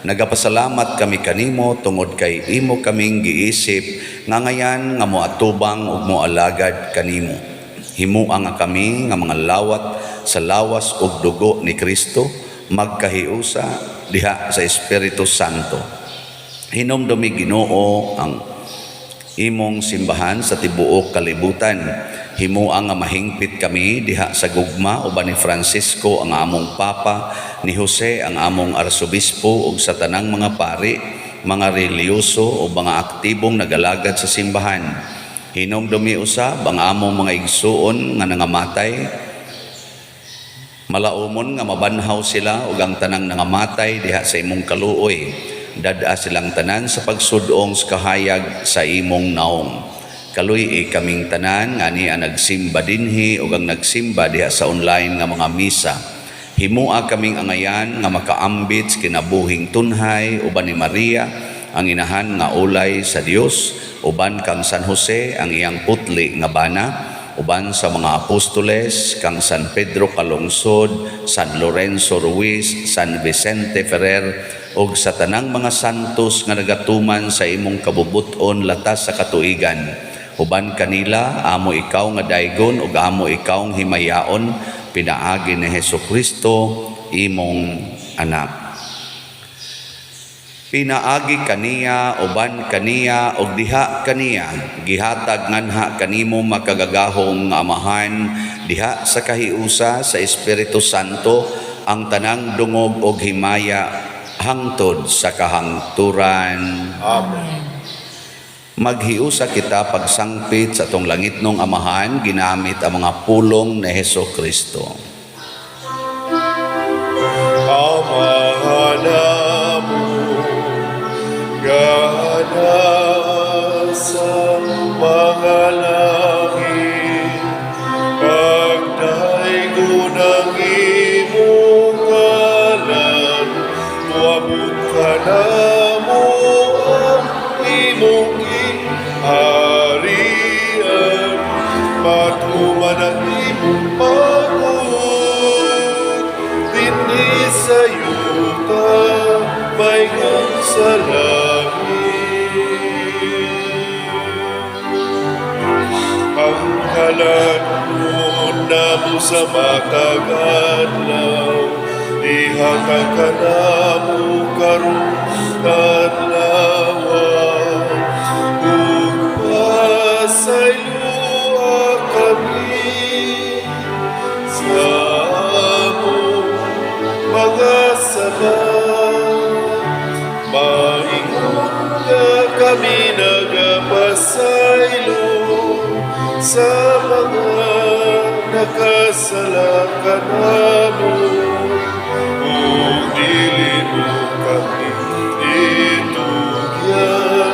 Nagapasalamat kami kanimo tungod kay imo kaming giisip nga ngayan nga moatubang ug moalagad kanimo. Himua nga kami nga mga lawat sa lawas ug dugo ni Kristo magkahiusa diha sa Espiritu Santo. Hinumdumi, Ginoo, ang imong simbahan sa tibuok kalibutan. Himua nga mahingpit kami diha sa gugma uban ni Francisco ang among Papa, ni Jose ang among Arsobispo ug sa tanang mga pari, mga relihiyoso o mga aktibong nagalagad sa simbahan. Hinumdumi usab ang among mga igsuon nga nangamatay. Malaumon nga mabanhaw sila ug ang tanang nangamatay diha sa imong kaluoy. Dad-a silang tanan sa pagsudong sa kahayag sa imong naong. Kaluy-i kaming tanan nga ania nagsimba dinhi ug ang nagsimba diha sa online nga mga misa. Himua kaming angayan nga makaambit sa kinabuhing tunhay uban ni Maria ang inahan nga ulay sa Dios, uban kang San Jose ang iyang putli nga bana, uban sa mga apostoles, kang San Pedro Calungsod, San Lorenzo Ruiz, San Vicente Ferrer ug sa tanang mga santos nga nagatuman sa imong kabubut-on latas sa katuigan. Uban kanila amo ikaw nga daygon ug amo ikaw himayaon pinaagi ni Hesukristo imong anak. Pinaagi kaniya, uban kaniya ug diha kaniya, gihatag nganha kanimo, makagagahom nga Amahan, diha sa kahiusa sa Espiritu Santo, ang tanang dungog ug himaya hangtod sa kahangturan. Amen. Maghiusa kita pagsangpit sa atong langitnong Amahan ginamit ang mga pulong ni Hesukristo. Amahan namo nga naa sa mga langit, pagdaygon ang imong ngalan, moabot kanamo ang imong gingharian, matuman ang imong pagbuot, dinhi sa yuta, maingon sa langit. Ang namo sa matag adlaw, ihatag kanamo karong adlaw, ug pasayloa kami sa among mga sala, maingon nga kami nagapasaylo sa Sa mga nakasala kanamo, ug dili mo kami itugyan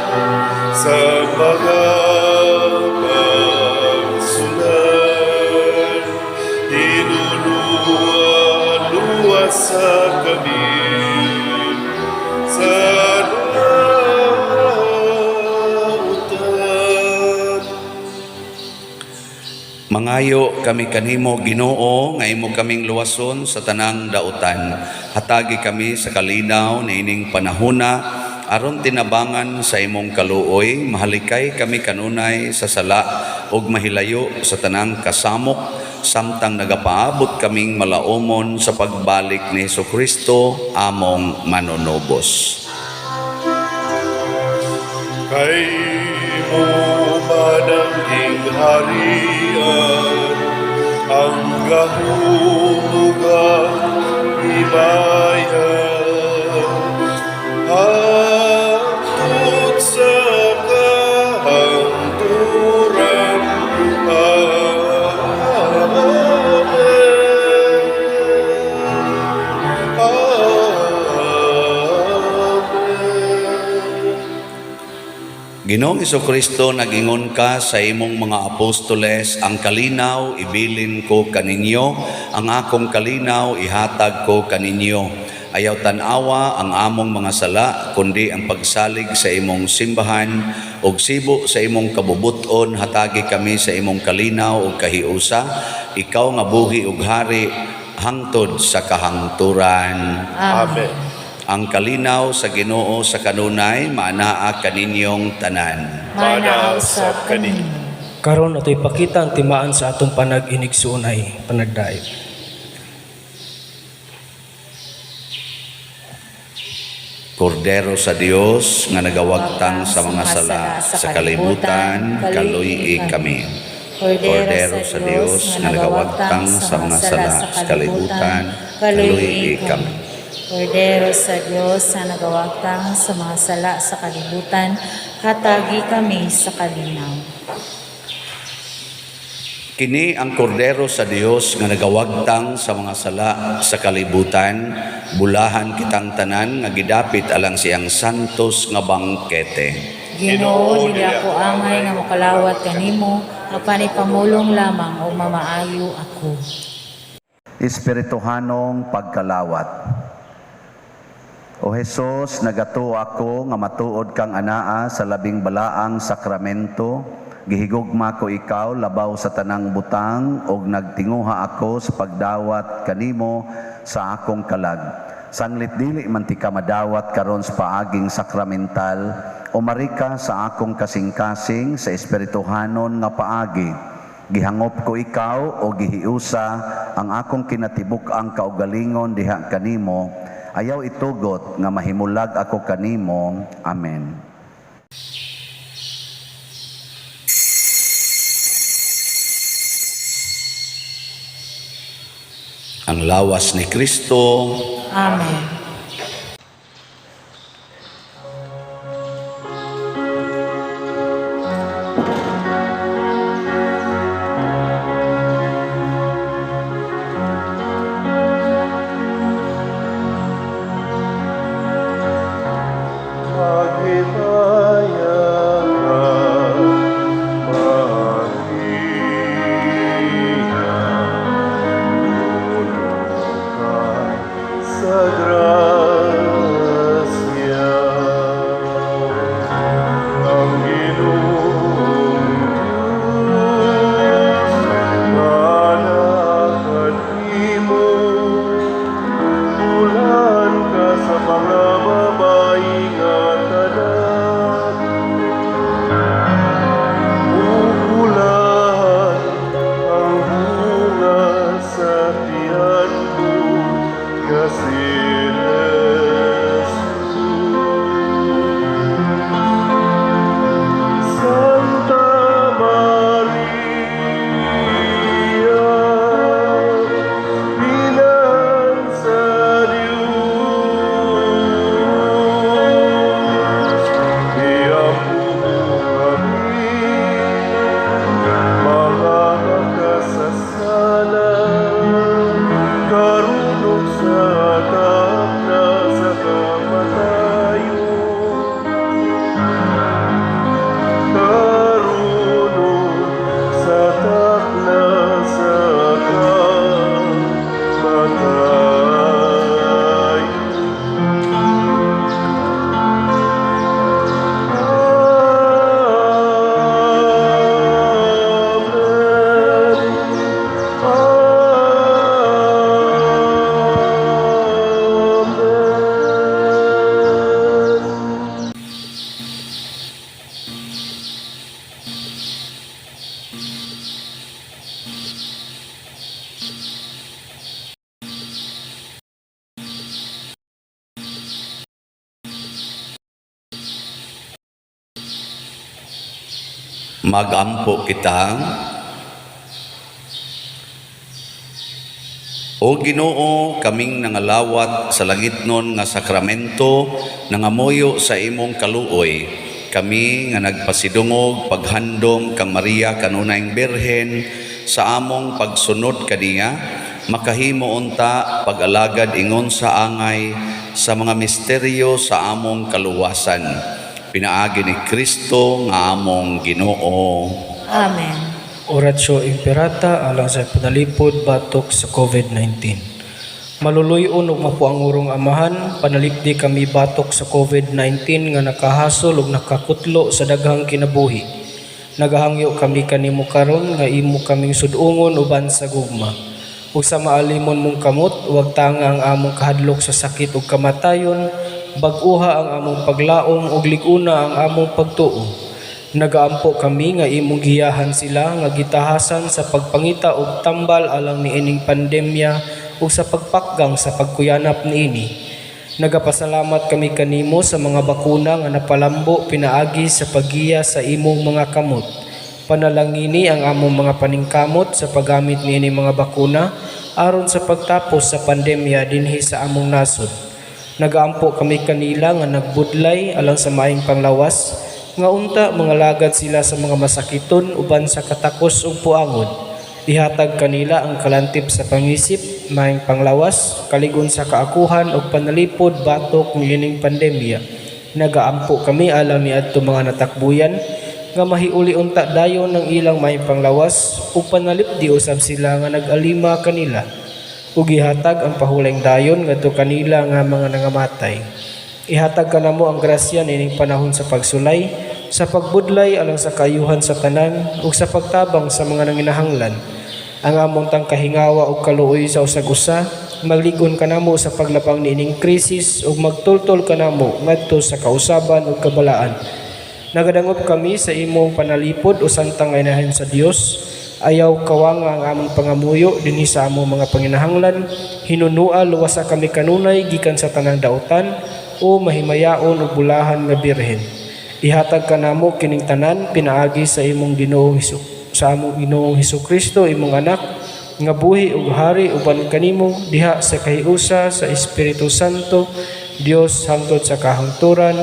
sa mga pagsulay. Hinunua, luwasa kami sa dautan. Mangayo kami kanimo, Ginoo, nga imo kaming luwason sa tanang dautan. Hatagi kami sa kalinaw niining panahona aron tinabangan sa imong kaluoy, mahalikay kami kanunay sa sala ug mahilayo sa tanang kasamok samtang nagapaabot kaming malaumon sa pagbalik ni Hesukristo among manunubos. Kay imo man ang gingharian, ang gahom ug ang himaya, hangtod sa kahangturan. Amen. Amen. Ginoong Kristo, nagingon ka sa imong mga apostoles, "Ang kalinaw ibilin ko kaninyo, ang akong kalinaw ihatag ko kaninyo." Ayaw tan-awa ang among mga sala, kundi ang pagsalig sa imong simbahan, ug sibo sa imong kabubuton, hatagi kami sa imong kalinaw ug kahiusa, ikaw nga buhi ug hari hangtod sa kahangturan. Amen. Ang kalinaw sa Ginoo sa kanunay maanaa kaninyong tanan. Maanaa usab kaninyo. Karon ato ipakita ang timaan sa atong panag-inigsuonay, panagdaig. Kordero sa Dios nga nagawagtang sa mga sala sa kalibutan, kaluy-i kami. Kordero sa Dios nga nagawagtang sa mga sala sa kalibutan, kaluy-i kami. Kordero sa Dios na nagawagtang sa mga sala sa kalibutan, hatagi kami sa kalinaw. Kini ang kordero sa Dios nga nagawagtang sa mga sala sa kalibutan, bulahan kitang tanan nga gidapit alang siyang santos nga bangkete. Ginoo, dili ako angay nga mokalawat kanimo, apan ipamulong lamang ug mamaayo ako. Espirituhanong pagkalawat. O Hesus, nagatuo ako nga matuod kang anaa sa labing balaang sakramento. Gihigugma ko ikaw labaw sa tanang butang ug nagtinguha ako sa pagdawat kanimo sa akong kalag. Sanglit dili man tika madawat karon sa paaging sakramental, umari ka sa akong kasing-kasing sa espirituhanon nga paagi. Gihangop ko ikaw o gihiusa ang akong kinatibuk-ang kaugalingon diha kanimo. Ayaw itugot nga mahimulag ako kanimo. Amen. Ang lawas ni Kristo. Amen. Paghimaya ka, Maria, puno ka sa grasya. Magampo kita. O Ginoo, kaming nangalawat sa langitnon nga sakramento, nangamuyo sa imong kaluoy. Kami nga nagpasidungog paghandom kang Maria kanunayng Birhen sa among pagsunod kaniya, makahimo unta pag-alagad ingon sa angay sa mga misteryo sa among kaluwasan. Pinaagi ni Kristo nga among Ginoo. Amen. Oratio Imperata alang sa panalipod batok sa COVID-19. Maluluy-on ug mapuangurong Amahan, panalipdi kami batok sa COVID-19 nga nakahasol ug nakakutlo sa daghang kinabuhi. Nagahangyo kami kanimo karon nga imo kaming sud-ungon uban sa gugma. Ug sa maalimon mong kamot, wag tanga ang among kahadlok sa sakit ug kamatayon, bag-uha ang among paglaom ug lig-una ang among pagtuo. Nagaampo kami nga imong giyahan sila nga gitahasan sa pagpangita og tambal alang niining pandemya ug sa pagpakgang sa pagkuyanap niini. Nagapasalamat kami kanimo sa mga bakuna nga napalambo pinaagi sa paggiya sa imong mga kamot. Panalangini ang among mga paningkamot sa paggamit niini mga bakuna aron sa pagtapos sa pandemya dinhi sa among nasod. Nagaampo kami kanila nga nagbudlay alang sa maayong panglawas, nga unta mangalagad sila sa mga masakiton uban sa katakos ug puangod. Ihatag kanila ang kalantip sa pangisip, maayong panglawas, kaligon sa kaakuhan ug panalipod batok niining pandemya. Nagaampo kami alang niadto mga natakbuyan nga mahiuli unta dayon ang ilang maayong panglawas ug panalipdi usab sila nga nag-alima kanila ug ihatag ang pahulayng dayon ngadto kanila nga mga nangamatay. Ihatag kanamo ang grasya niining panahon sa pagsulay, sa pagbudlay alang sa kaayuhan sa tanan ug sa pagtabang sa mga nanginahanglan. Ang among tangkahingawa ug kaluoy sa usag-usa, magligon kanamo sa paglabang niining krisis ug magtultol kanamo ngadto sa kausaban ug kabalaan. Nagadangop kami sa imong panalipod o Santang Inahan sa Dios. Ayaw kawanga ang among pangamuyo dinhi sa among mga panginahanglan. Hinunua luwasa kami kanunay gikan sa tanang dautan o mahimayaon ug bulahan nga birhen. Ihatag kanamo kining tanan pinaagi sa imong Ginoong Hesus, sa among Ginoong Hesukristo, imong anak nga buhi ug hari uban kanimo diha sa kahiusa sa Espiritu Santo, Dios hangtod sa kahangturan.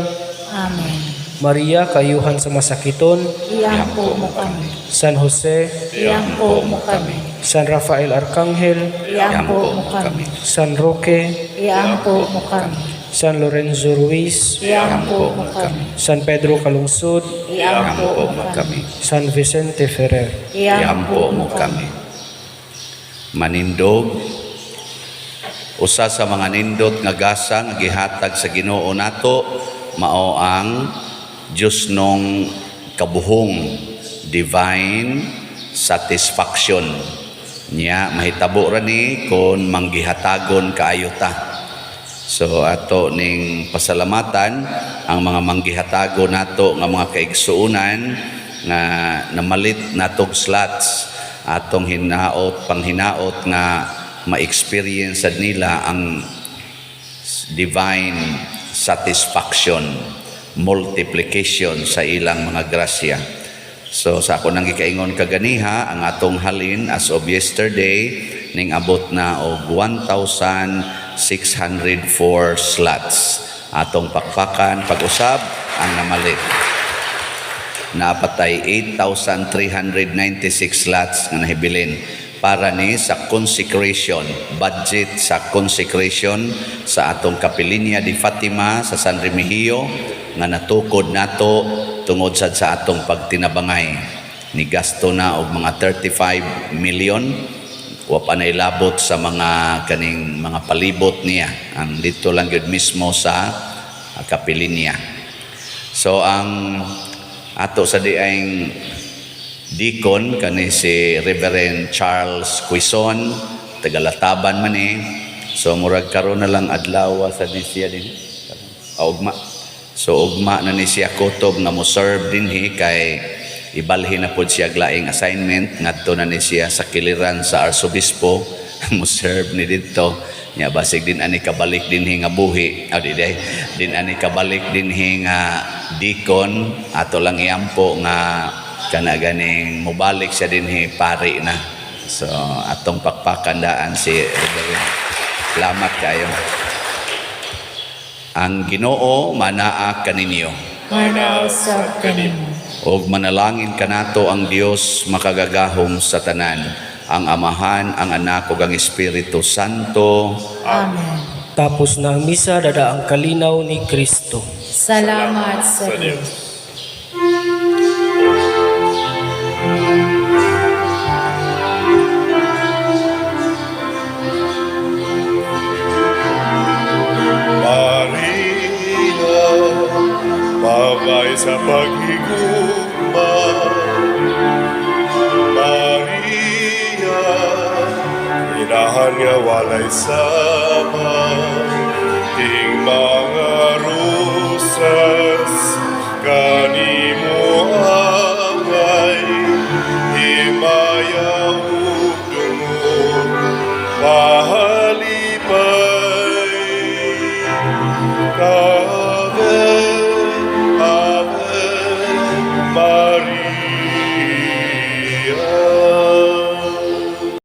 Amen. Maria, kaayuhan sa masakiton. Iampo mo kami. San Jose, Iampo mo kami. San Rafael Arcangel, Iampo mo kami. San Roque, Iampo mo kami. San Lorenzo Ruiz, Iampo mo kami. San Pedro Calungsod, Iampo mo kami. San Vicente Ferrer. Iampo mo kami. Manindog, usa sa mga nindot nga gasa nga gihatag sa Ginoo nato mao ang Diyosnong kabuhong, divine satisfaction. Nya mahitabo ra ni kon manggihatagon kaayo ta. So ato ning pasalamatan ang mga manggihatago nato nga mga kaigsuonan nga namalit natog slots, atong hinaot panghinaot nga ma-experience sad nila ang divine satisfaction, multiplication sa ilang mga grasya. So sa ako nang gikaingon kaganiha, ang atong halin as of yesterday ning abot na og 1,604 slots. Atong pakpakan pag-usab ang namalit. Napatay 8,396 slots nga nahibilin para ni sa consecration, budget sa consecration sa atong Kapilinya di Fatima sa San Remigio nga natukod nato tungod sad sa atong pagtinabangay. Ni gasto na og mga 35 million, wa pa nailabot sa mga kaning mga palibot niya, ang dito lang gyud mismo sa Kapilinya. So ang ato sa diang deacon kani si Reverend Charles Quizon, tagalataban man ni. So murag karon na lang adlaw sa ni siya din. Ah, ugma. So ugma na ni siya kutob nga mo serve dinhi kay ibalhin na pod siya laing assignment ngadto na ni siya sa kiliran sa arsobispo mo serve ni didto. Nya basig din ani kabalik dinhi nga buhi. Ah, di day. Din ani kabalik dinhi nga deacon, ato lang iampo nga Kana ganing mobalik siya dinhi, pari na. So atong pakpakan daan si Reverend. Salamat kayo. Ang Ginoo manaa kaninyo. Manaa usab kanimo. Og manalangin kanato ang Dios makagagahom sa tanan, ang Amahan, ang Anak ug ang Espiritu Santo. Amen. Tapos na ang misa, dada ang kalinaw ni Kristo. Salamat sa Sa Diyos. Diyos. Maria, babae sa paghigugma. Maria, inahan nga walay sama. Ting mga rosas, kanina.